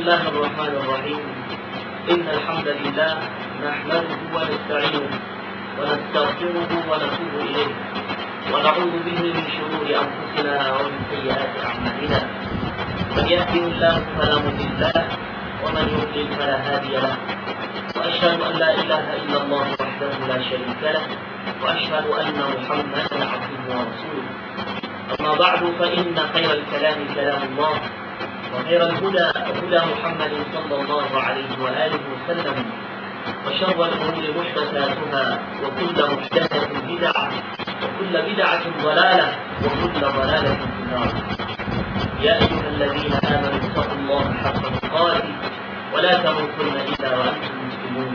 الله الرحمن الرحيم. إن الحمد لله نحمده ونستعينه ونستغفره ونتوب إليه، ونعوذ به من شرور أنفسنا ومن سيئات أعمالنا. من يهده الله فلا مضل له ومن يضلل فلا هادي له، وأشهد أن لا إله إلا الله وحده لا شريك له، وأشهد أن محمدا عبده ورسوله. أما بعد، فإن خير الكلام كلام الله، وخير الهدى هدى محمد صلى الله عليه وآله وسلم، وشر الأمور محدثاتها، وكل محدثة بدعة، وكل بدعة ضلالة، وكل ضلالة في النار. يا أيها الذين آمنوا اتقوا الله حق تقاته ولا تموتن إلا وأنتم مسلمون.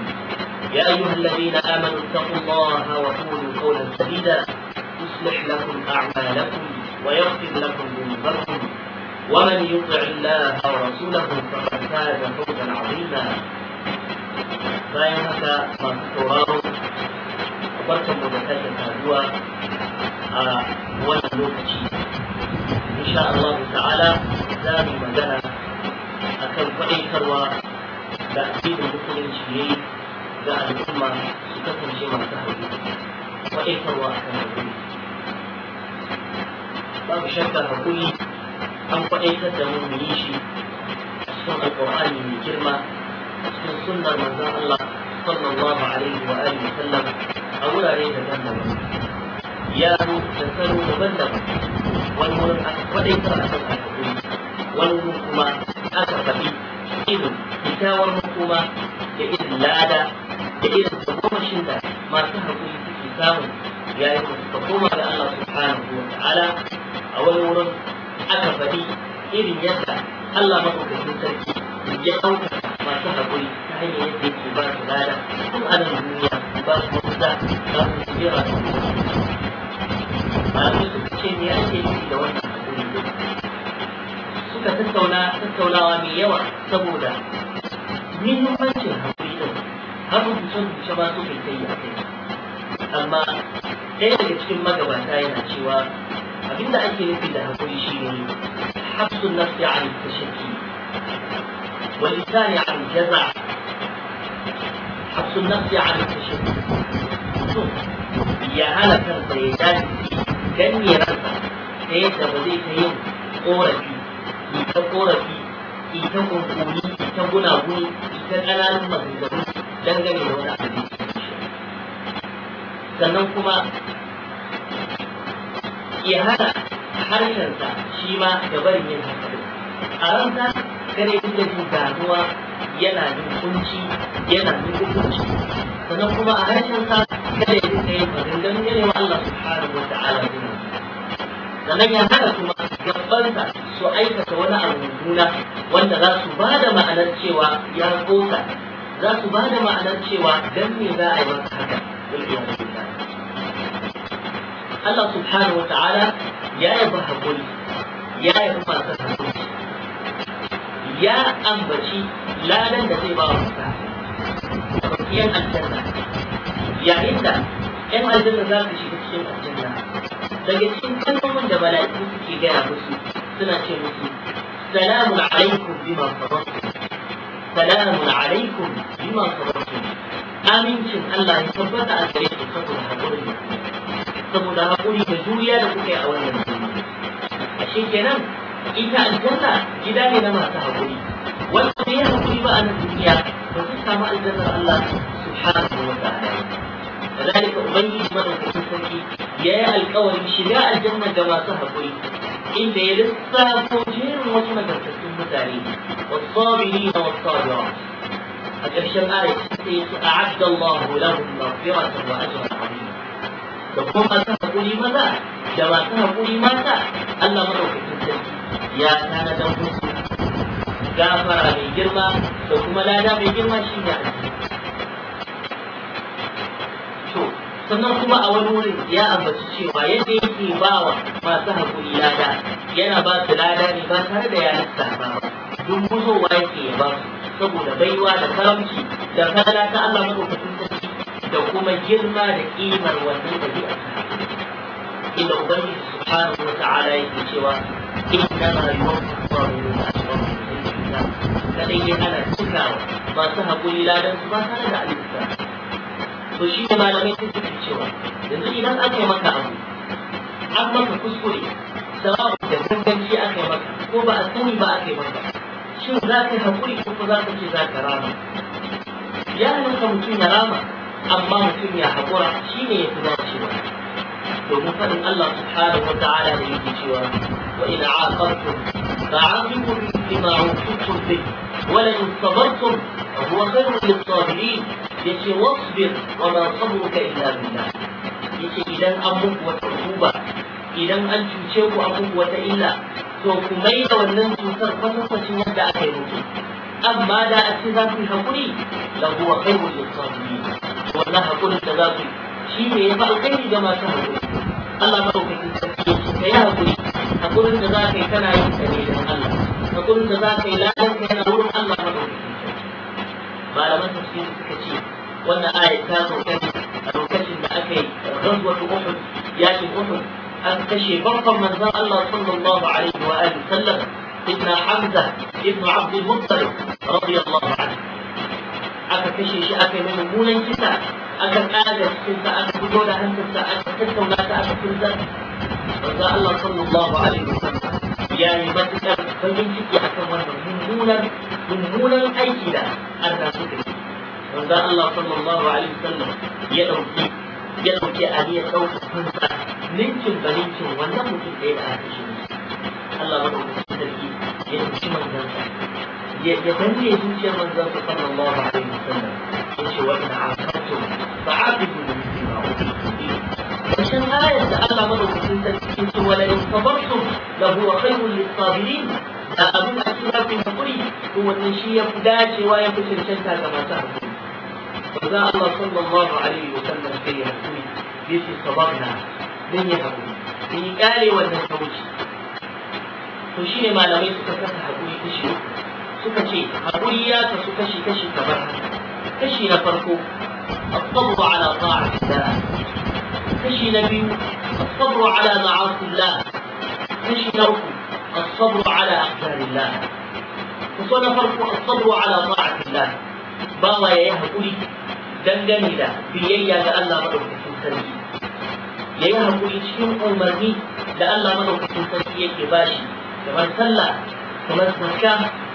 يا أيها الذين آمنوا اتقوا الله وقولوا قولا سديدا يصلح لكم أعمالكم ويغفر لكم ذنوبكم، ومن يطع الله ورسوله فقد فاز فوزا عظيما. Bayan haka, masu sauraro, barkanmu da sake saduwa a wannan lokaci. Insha Allah ta'ala za mu magana akan faɗaitarwa da addinin Musulunci ya yi ga al'umma su kasance masu haƙuri. Faɗaitarwa akan haƙuri. Babu shakka, haƙuri an faɗaitar da mu mu yi shi a cikin Alƙur'ani mai girma, a cikin sunnar Manzon Allah sallallahu alaihi wa alihi sallam, a wurare daban-daban. Ya zo da salo daban-daban. Wani wurin aka faɗaitar akan haƙuri, wani wurin kuma aka faɗi irin kyakkyawar makoma da irin lada da irin tagomashin da masu haƙuri suke samu yayin da suka koma ga Allah subhanahu wa ta'ala. A wani wurin aka faɗi irin yadda Allah maɗaukakin sarki ya ɗaukaka masu haƙuri ta hanyar yadda yake ba su lada tun a nan duniya, ba su mafita, ba su jera su. Malamai suka ce, me ake nufi da wannan haƙuri? Suka tattauna tattaunawa mai yawa saboda muhimmancin haƙuri din, har rubuce-rubuce ma suka yi a kai. Amma ɗaya daga cikin magabata yana cewa abinda ake nufi da haƙuri shine حبس النفس عن التشكي واللسان عن الجزع. حبس النفس عن التشكي، ya hana kansa, ya jajirce danne ransa ta yadda ba zai ta yin ƙorafi, ita ƙorafi, ita kunkuni, ita gunaguni, ita ƙananan maganganu dangane da wani abu da Sannan kuma ya hana harshensa shi ma da barin yin haka. A ransa kada ya dinga jin damuwa, yana jin kunci, yana jin hukunci. Sannan kuma a harshensa kada ya dinga yin maganganu yana wa Allah subhanahu wa ta'ala. Sannan ya hana kuma gabansa su aikata wani abu mummuna wanda za su ba da ma'anar cewa ya kosa, za su ba da ma'anar cewa dan me za a yi masa haka. Allah subhanahu wa ta'ala ya yabi haƙuri, ya yabi masu haƙuri, ya ambaci ladan da zai ba wa masu haƙuri, yan aljanna. Yayin da yan aljanna za su shiga cikin aljanna, daga cikin kalmomin da mala'iku suke gaya musu, suna ce musu: "Salamun alaikum bima sabartum, salamun alaikum bima sabartum." Amincin Allah ya tabbata a gare ku saboda haƙurin da saboda haƙuri da juriya da kuka yi a wannan duniya. Ashe kenan ita aljanna gida ne na masu haƙuri. Wanda bai yi haƙuri ba a nan duniya ba zai samu aljannar Allah subhanahu wa ta'ala. Kazalika, Ubangiji madaukakin sarki ya yi alƙawarin shiga aljanna ga masu haƙuri, inda ya lissafo jerin wasu nagartattun mutane: والصابرين والصابرات. A ƙarshen ayat sai ya ce: أعد الله لهم مغفرة وأجرا عظيما. Da kuma masu haƙuri maza da masu haƙuri mata, Allah maɗaukakin sarki ya tanadar musu gafara mai girma da kuma lada mai girma, shi ne aljanna. To, sannan kuma a wani wurin ya ambaci cewa yadda yake ba wa masu haƙuri lada, yana ba su lada ne ba tare da ya lissafa ba, dumbuzowa yake ya ba su saboda baiwa da karamci da falala ta Allah maɗaukakin sarki da kuma girma da ƙimar wannan ɗabi'a, inda Ubangiji subhanahu wa ta'ala yake cewa: إنما يوفى الصابرون أجرهم. kaza. Kadai dai ana cikawa masu haƙuri ladan su ba tare da alifta. To shi ne malamai sun suke cewa yanzu idan aka yi maka abu, an maka kuskure, sawa'u da ganganci aka yi maka ko ba a sani ba aka yi maka, shin za ka yi haƙuri ko za ka ce za ka rama? Ya halatta mutum ya rama, amma mutum ya haƙura shi ne ya fi dacewa. Domin faɗin Allah subhanahu wa ta'ala da yake cewa wa in aqabtum fa'aqibu bima uqibtum bih wa la in sabartum fa huwa khayrun lis-sabirin. Yace wasbir wa ma sabruka illa billah. Yace idan an muku wata hukuma, idan an cuce ku an muku wata illa, to ku mai da wannan cutar kwatankwacin yadda aka yi muku. Amma da a ce za ku yi haƙuri, la huwa khayrun lis-sabirin. Wannan haƙurin da za ku yi shi ne ya fi alkhairi ga masu haƙuri. Allah maɗaukakin sarki ya ce ka yi haƙuri, haƙurin da za ka yi kana yin sa ne don Allah, haƙurin da za ka yi ladan ka yana wurin Allah maɗaukakin sarki. Malaman tafsiri suka ce wannan ayat ta sauka ne a lokacin da aka yi ghazwatu Uhud, yakin Uhud, aka kashe babban manzon Allah sallallahu alaihi wa alihi sallam, Sayyidina Hamza ibn Abd al-Muttalib radiyallahu anhu. Aka kashe shi, aka yi mai mummunan kisa, aka ƙaga cikinsa, aka fito da hantarsa, aka tattauna ta, aka tunzar. Manzo Allah sallallahu alaihi wasallam ya yi matuƙar bakin ciki akan wannan mummunan aiki da arna suka yi. Manzo Allah sallallahu alaihi wasallam ya ɗauki aniyar ɗaukar fansa ninkin ba ninkin wannan mutum ɗaya da aka kashe musu. Allah madaukakin sarki ya ɗauki manzansa, ya danne zuciyar manzansa sallallahu alaihi wasallam, ya ce wa in aqabtum fa'aqibu bi mithli ma uqibtum bihi. Ƙarshen ayar da Allah madaukakin sarki ya ce wa la in sabartum la huwa khayrun lis-sabirin. Da abin da ake zaku hakuri, to wannan shi ya fi dacewa, ya fi cancanta ga masu hakuri. Manzo Allah sallallahu alaihi wasallam sai ya hakuri, ya ce sabarna, mun yi hakuri, mun yi kyale wannan ta wuce. To shi ne malamai suka kasa hakuri kashi uku. Suka ce haƙuri ya kasu kashi-kashi kamar haka. Kashi na farko, as-sabru ala ta'atillah. Kashi na biyu, as-sabru ala ma'asillah. Kashi na uku, as-sabru ala aqdarillah. Kaso na farko, as-sabru ala ta'atillah. Bawa yayi haƙuri dangane da biyayya ga Allah madaukakin sarki. Yayi haƙuri cikin umarni da Allah madaukakin sarki yake bashi, kamar sallah, kamar zakka,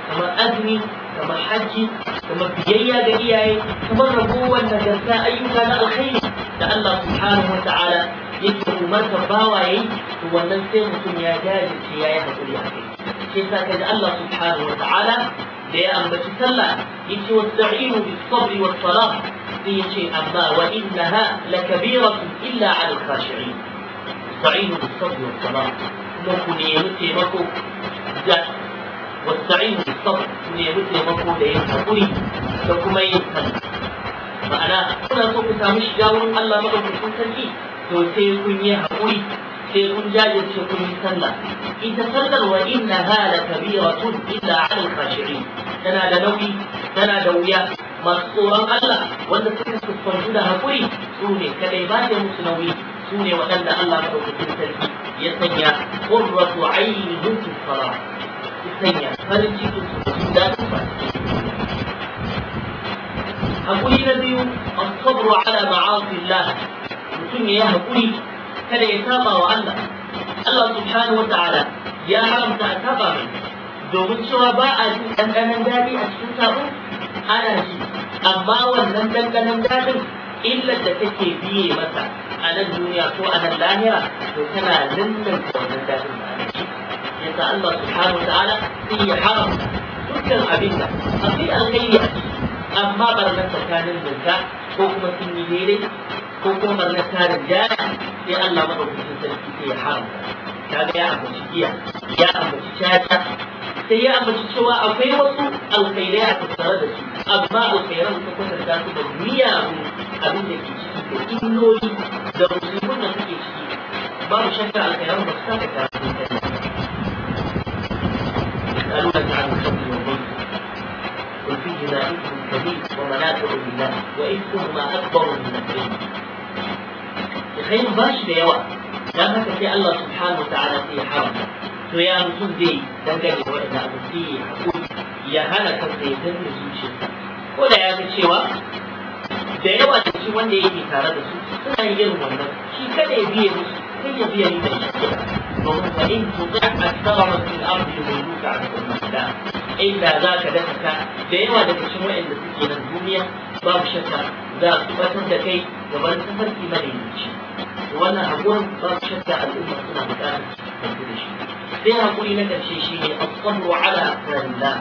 kamar azumi, kamar hajji, kamar biyayya ga iyaye, kamar ragowar nagarta ayyuka na alkhairi da Allah subhanahu wata'ala yake umartar bawa yayi, to wannan sai mutum ya jajirce ya yi haƙuri a kai. Shi yasa kaji Allah subhanahu wata'ala da ya ambaci sallah yace wasta'inu bis sabri was salah, sai yace amma wa innaha lakabiratun illa 'ala al-khashi'in. Wasta'inu bis sabri was salah, kuma ku nemi taimako da wasta'inu bis sabr, ku nemi taimako da yin haƙuri da kuma yin sallah. Ma'ana kuna so ku samu shiga wurin Allah madaukakin sarki, to sai kun yi haƙuri, sai kun jajirce kun yi sallah. Ita sallar wa innaha lakabiratun illa 'ala al-khashi'in, tana da nauyi, tana da wuya. Masu tsoron Allah wanda suka siffantu da haƙuri su ne kadai ba ta musu nauyi, su ne waɗanda Allah madaukakin sarki ya sanya qurratu aynihim fi salah, ya sanya farin cikin su da jin daɗin su a cikin. Haƙuri na biyu, as-sabru ala ma'asillah. Mutum ya yi haƙuri kada ya saba wa Allah. Allah subhanahu wa ta'ala ya haramta a saba mai, domin cewa ba a jin ɗanɗanon daɗi a cikin sabo, ana ji, amma wannan ɗanɗanon daɗin illar da take biye masa a nan duniya ko a nan lahira, to tana lullunta wannan daɗin da ana ji. Yasa Allah subhanahu wa ta'ala sai ya haramta dukkan abin da akwai alkhairi a ciki, amma barnar tsakanin linka ko kuma sun yi daidai ko kuma barnar tarin jaya, sai Allah madaukakin sarki sai ya haramta. Kaga ya ambaci giya, ya ambaci caca, sai ya ambaci cewa akwai wasu alkhairai a tattare da su, amma alkhairan ta kwatanta su da miyagun abin da ke ciki da illoli da musulmin da suke ciki, babu shakka alkhairan ba su saka karatu kai. يسألونك عن الخمر والميسر قل فيهما إثم كبير ومنافع للناس وإثمهما أكبر من نفعهما. الخير bashi da yawa, dan haka sai Allah subhanahu wa ta'ala sai ya haramta. To ya mutum zai dangane da waɗanda abu sai ya haƙuri, ya hana kansa, ya danne zuciyarsa, ko da ya ga cewa da yawa da shi wanda yake tare da su suna yin irin wannan, shi kada ya biye musu, kai ya biye ni da shi, domin fa in tuti akthara man fil ardi yudilluka an sabilillah. Inda za ka dakata da yawa daga cikin waɗanda suke nan duniya, babu shakka za su batar da kai gaban tafarki madaidaici. Wannan haƙurin babu shakka al'umma suna buƙatar su da shi. Sai haƙuri na ƙarshe shine as-sabru ala aqdarillah.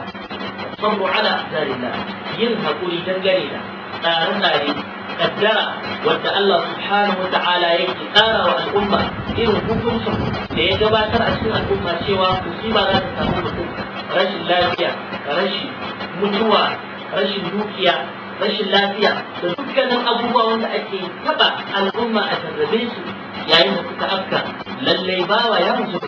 As-sabru ala aqdarillah, yin haƙuri dangane da tsare-tsare, kaddara wadda Allah subhanahu wa ta'ala yake tsara wa al'umma, irin hukuncin da ya gabatar a cikin al'umma cewa musiba za ta samu mutum, rashin lafiya, rashin mutuwa, rashin dukiya, rashin lafiya, da dukkanin abubuwa wanda ake taba al'umma a jarrabe su yayin da suka afka, lallai bawa ya musu.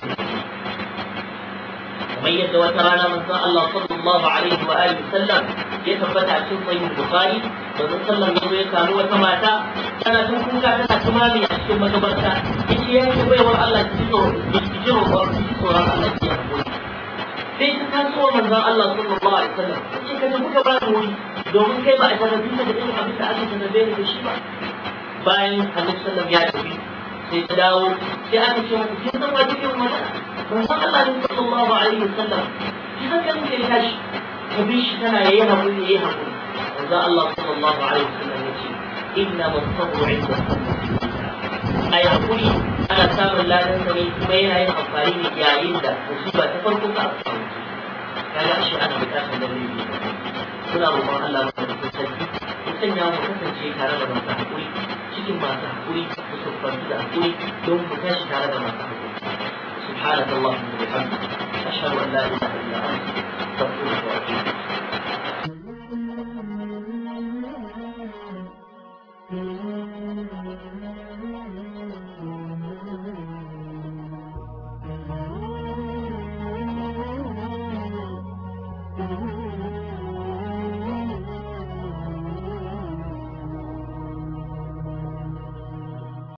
Kamar yadda wata rana manzon Allah sallallahu alaihi wa alihi sallam ya tabbata a cikin Sahih Bukhari, manzon sallam ya zo ya samu wata mata tana tun kuka, tana tumami a cikin makabarta. Yace: "Ya ce baiwar Allah, ki ji tsoron Allah, ki hakuri." Sai ta taso wa manzon Allah sallallahu alaihi wasallam, ce: "Ka tafi ka ba ni wuri, domin kai ba a jarrabe ka da irin abin da aka jarrabe ni da shi ba." Bayan Annabi sallam ya tafi, sai ta dawo, sai aka ce mata: "Kin san wa kike magana? Manzon Allah ne sallallahu alaihi wasallam. Ki hankalin ka ya tashi." Ta bi shi tana yayi hakuri, yayi hakuri. Manzon Allah sallallahu alaihi wasallam ya ce: "Inna as-sabru 'inda as-sabri." Ai hakuri ana samun ladan sa ne, kuma yana yin amfani ne yayin da musiba ta farko ta afka. Kaga ashe ana buƙatar lalle ne. Muna roƙon Allah madaukakin sarki ya sanya mu kasance tare da masu hakuri, cikin masu hakuri, mu siffantu da hakuri don mu tashi tare da masu hakuri. سبحانك اللهم وبحمدك، أشهد أن لا إله إلا أنت، أستغفرك وأتوب إليك.